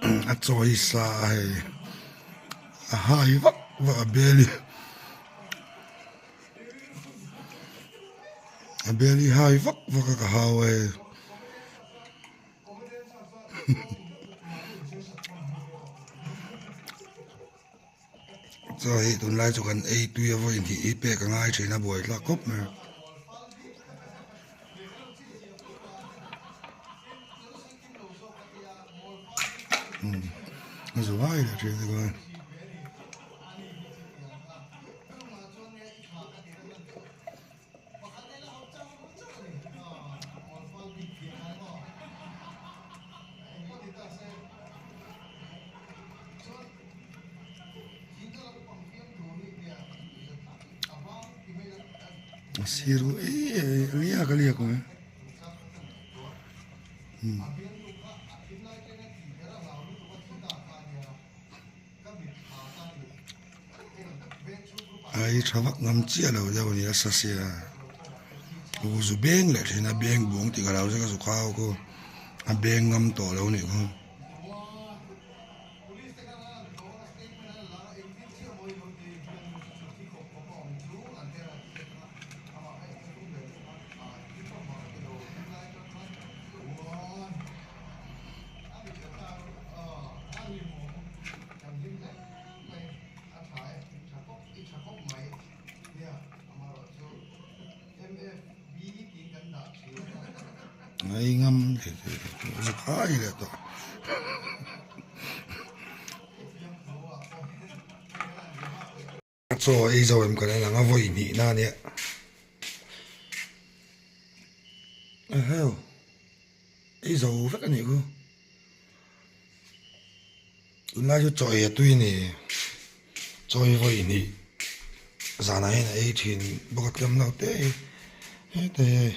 A chawi sa a hei a hai vak vak a bel hi a bel hi hai vak vak a ka hau a hei. Chaw hi tunlai chu kan ei tui a vawi hnih hi pek a ngai thin a buai thlak khawp mai. A zu vai leh thin te khan. A sir ru eii a liak a liak mai umm. Ai tha vak ngam chiah lo deuh a ni a sa sia u zu beng leh thin a beng buang tih ka lo zek a zu khau khu a beng ngam tawh lo nih khu. Ngai ngam thei thei lo chu a zuk ai leh tawh. Chaw ei zo em kan en ang a vawi hnih na ania. Eheu ei zo vek anih khu. Tunlai chu chaw ei a tui a ni. Chaw hi vawi hnih zanah hian a ei thin bawk a tlem lo te hi hete hi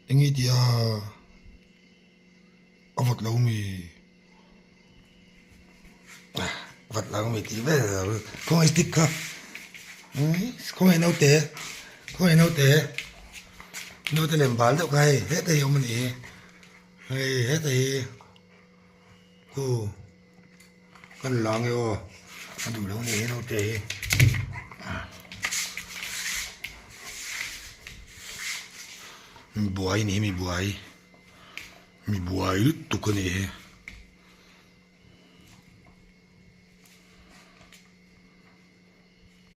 eng nge tih a a vawt lo mi vawt lo mi tih vel lo khawngaih stick kha khawngaih naute khawngaih naute naute lem bal deuh kha hei heta hi a awm a nih hi hei heta hi. Aw kan la nge aw a duh lo nih hi naute hi mi buai a ni hi mi buai mi buai lutuk a ni hi.